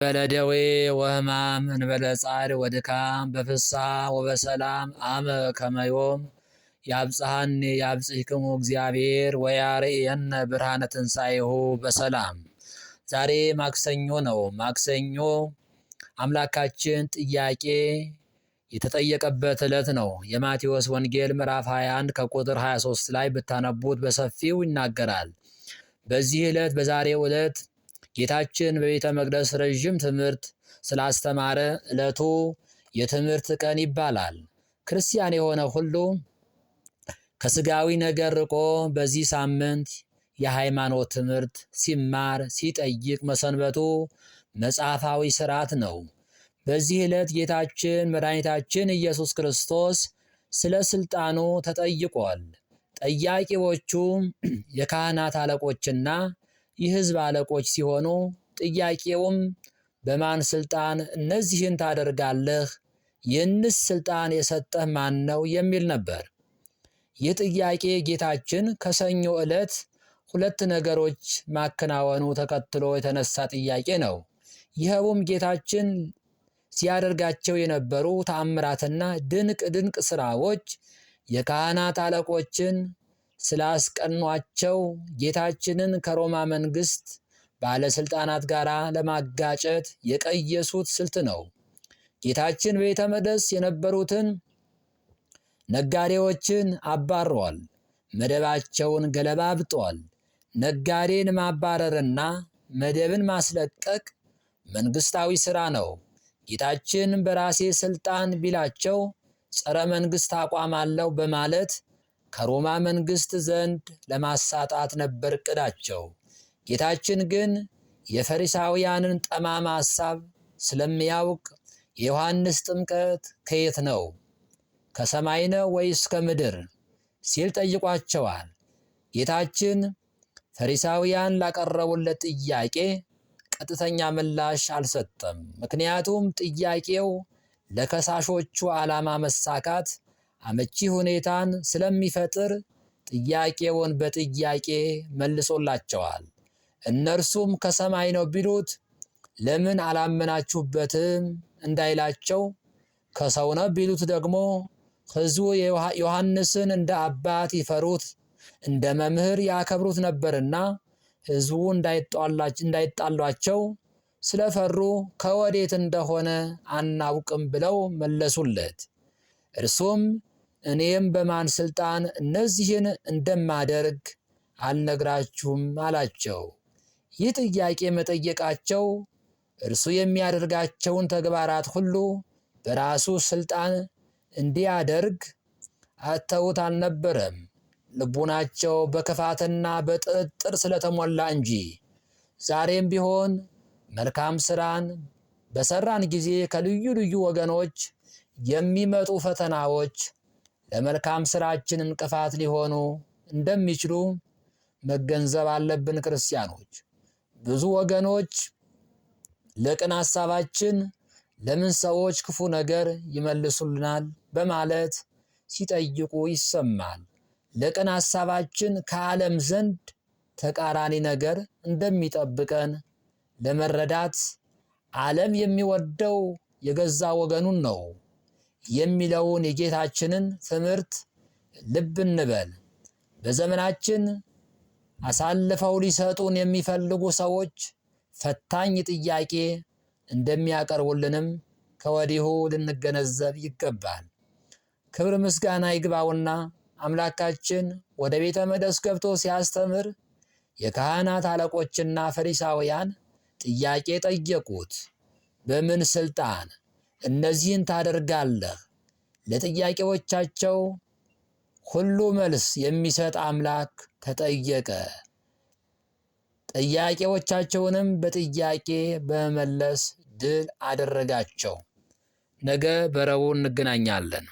እንበለ ደዌ ወሕማም እንበለ ጻዕር ወድካም በፍስሐ ወበሰላም አመ ከመዮም ያብጽሐኒ ያብጽሕክሙ እግዚአብሔር ወያርእየነ ብርሃነ ትንሣኤሁ በሰላም። ዛሬ ማክሰኞ ነው። ማክሰኞ አምላካችን ጥያቄ የተጠየቀበት ዕለት ነው። የማቴዎስ ወንጌል ምዕራፍ 21 ከቁጥር 23 ላይ ብታነቡት በሰፊው ይናገራል። በዚህ ዕለት በዛሬው ዕለት ጌታችን በቤተ መቅደስ ረዥም ትምህርት ስላስተማረ ዕለቱ የትምህርት ቀን ይባላል። ክርስቲያን የሆነ ሁሉ ከስጋዊ ነገር ርቆ በዚህ ሳምንት የሃይማኖት ትምህርት ሲማር ሲጠይቅ መሰንበቱ መጽሐፋዊ ሥርዓት ነው። በዚህ ዕለት ጌታችን መድኃኒታችን ኢየሱስ ክርስቶስ ስለ ሥልጣኑ ተጠይቋል። ጠያቂዎቹ የካህናት አለቆችና የሕዝብ አለቆች ሲሆኑ ጥያቄውም በማን ሥልጣን እነዚህን ታደርጋለህ? ይህንስ ሥልጣን የሰጠህ ማን ነው? የሚል ነበር። ይህ ጥያቄ ጌታችን ከሰኞ ዕለት ሁለት ነገሮች ማከናወኑ ተከትሎ የተነሳ ጥያቄ ነው። ይኸውም ጌታችን ሲያደርጋቸው የነበሩ ተአምራትና ድንቅ ድንቅ ስራዎች የካህናት አለቆችን ስላስቀኗቸው ጌታችንን ከሮማ መንግስት ባለስልጣናት ጋር ለማጋጨት የቀየሱት ስልት ነው። ጌታችን ቤተ መቅደስ የነበሩትን ነጋዴዎችን አባረዋል። መደባቸውን ገለባብጧል። ነጋዴን ማባረርና መደብን ማስለቀቅ መንግስታዊ ስራ ነው። ጌታችን በራሴ ስልጣን ቢላቸው ጸረ መንግስት አቋም አለው በማለት ከሮማ መንግስት ዘንድ ለማሳጣት ነበር እቅዳቸው። ጌታችን ግን የፈሪሳውያንን ጠማማ ሐሳብ ስለሚያውቅ የዮሐንስ ጥምቀት ከየት ነው? ከሰማይ ነው ወይስ ከምድር? ሲል ጠይቋቸዋል። ጌታችን ፈሪሳውያን ላቀረቡለት ጥያቄ ቀጥተኛ ምላሽ አልሰጠም። ምክንያቱም ጥያቄው ለከሳሾቹ ዓላማ መሳካት አመቺ ሁኔታን ስለሚፈጥር ጥያቄውን በጥያቄ መልሶላቸዋል። እነርሱም ከሰማይ ነው ቢሉት ለምን አላመናችሁበትም እንዳይላቸው፣ ከሰው ነው ቢሉት ደግሞ ሕዝቡ ዮሐንስን እንደ አባት ይፈሩት እንደ መምህር ያከብሩት ነበርና ሕዝቡ እንዳይጣሏቸው ስለፈሩ ከወዴት እንደሆነ አናውቅም ብለው መለሱለት። እርሱም እኔም በማን ሥልጣን እነዚህን እንደማደርግ አልነግራችሁም አላቸው። ይህ ጥያቄ መጠየቃቸው እርሱ የሚያደርጋቸውን ተግባራት ሁሉ በራሱ ሥልጣን እንዲያደርግ አተውት አልነበረም፣ ልቡናቸው በክፋትና በጥርጥር ስለተሞላ እንጂ። ዛሬም ቢሆን መልካም ስራን በሰራን ጊዜ ከልዩ ልዩ ወገኖች የሚመጡ ፈተናዎች ለመልካም ስራችን እንቅፋት ሊሆኑ እንደሚችሉ መገንዘብ አለብን። ክርስቲያኖች፣ ብዙ ወገኖች ለቅን ሀሳባችን ለምን ሰዎች ክፉ ነገር ይመልሱልናል በማለት ሲጠይቁ ይሰማል። ለቅን ሀሳባችን ከዓለም ዘንድ ተቃራኒ ነገር እንደሚጠብቀን ለመረዳት ዓለም የሚወደው የገዛ ወገኑን ነው የሚለውን የጌታችንን ትምህርት ልብ እንበል። በዘመናችን አሳልፈው ሊሰጡን የሚፈልጉ ሰዎች ፈታኝ ጥያቄ እንደሚያቀርቡልንም ከወዲሁ ልንገነዘብ ይገባል። ክብር ምስጋና ይግባውና አምላካችን ወደ ቤተ መቅደስ ገብቶ ሲያስተምር የካህናት አለቆችና ፈሪሳውያን ጥያቄ ጠየቁት። በምን ስልጣን እነዚህን ታደርጋለህ? ለጥያቄዎቻቸው ሁሉ መልስ የሚሰጥ አምላክ ተጠየቀ። ጥያቄዎቻቸውንም በጥያቄ በመመለስ ድል አደረጋቸው። ነገ በረቡዕ እንገናኛለን።